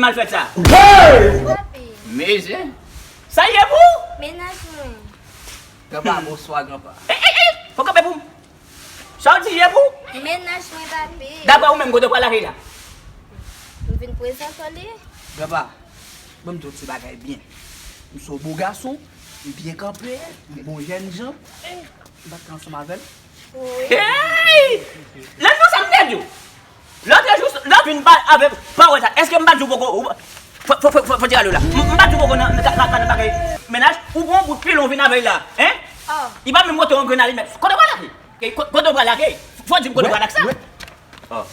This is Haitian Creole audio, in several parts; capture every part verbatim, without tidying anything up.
al fè sa. Hey! Papi. Mezye. Sa ye pou ou? Mennaj mwen. Granpa, bonswa, granpa. Ey, ey, ey! Fò kanpe pou m. Sa w di ye pou? Mennaj mwen, papi. Daprè ou menm, kote w pral lage la? M vin prezante w li. Granpa, ban m di w ti bagay byen. M se yon bo gason, m byen kanpe, m bon jèn jan. M pa t ka ansanm avè l. Hey! Lè nou sa m te di w. Lòt jou, lè w vin pa avè pawòl sa, èske m pa di w poko, ou, fò, fò, fò, fò, fò di alo la. M, m pa di w poko nan, nan, nan, nan bagay mennaj, ou pran yon bout pilon vin avè l la, hein? Li pa menm pote yon grenn alimèt. Kote w pral lage? Ke, ko-, kote w pral lage? Fò di m kote w pral lage sa. Oh.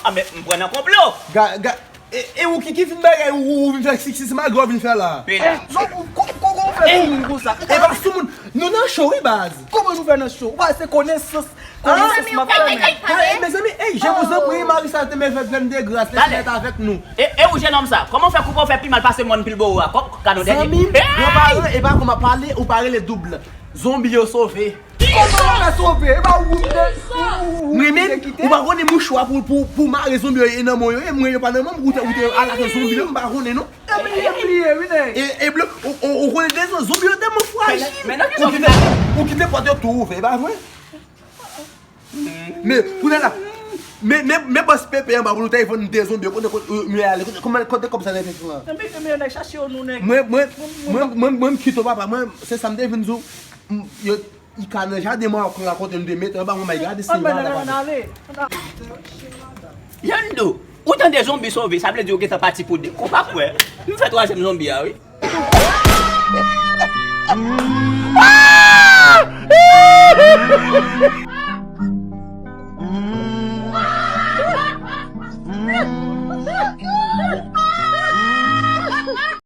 Ah, men m pran nan konplo. Ga, ga, e, e ou ki, ki vin bagay, ou, ou vin fè sik, sik, malgre w vin fè la. Pena. Non, ou, ko-, ko-, kòman w fè timoun konsa? E pa sou moun. Nou nan cho, wi, baz. Kòman nou fè nan cho? Ou pa se konesans, konesans m ap fè, men. Mezanmi, ey, je vous en prie, Marie Salté, Mevèt Lèn de Gras, Lespri Sent avèk nou. E, e ou jennonm sa, kòman w fè koupe w fè pi mal pase mòn Pilbowo a? Kò, gadon dènye. Zanmi m, granparan, e pa kòman pale, ou pa rele doub. Zonbi yo sove. Kòman w fè sove? E pa ou, ou, ou, ou, ou te kite? Mwen menm, ou pa konnen mouchwa pou, pou, pou mare zonbi yo e nan men w yo, e mwen yo pa nan men m, ou te, ou te al ak zonbi yo, m pa konnen non. E bliye, bliye, wi, nèg. E, e blo, ou, ou, ou konnen de zon, zonbi yo tèlman fwajil. Ou kite, ou kite pòt yo tou ouvè, e pa vre? Men, kounye a la, men, men, men bòs Pepe anba pou nou telefòn de zonbi yo, kote, kote, euh, mye ale, kote, kote, kote kòb sa nan efektif lan? Mwen, mwen, mwen, mwen, mwen, mwen, m kite w, papa, mwen, se sa m te vin di w, m, yo, I ka nan jaden mwen ak rakonte nou te mete anba mwen, may gade si mwen ale. Jando, ou tande zonbi sove, sa vle di ou gentan pati pou de. Ou pa kwè? M fè twazyèm zonbi a, wi.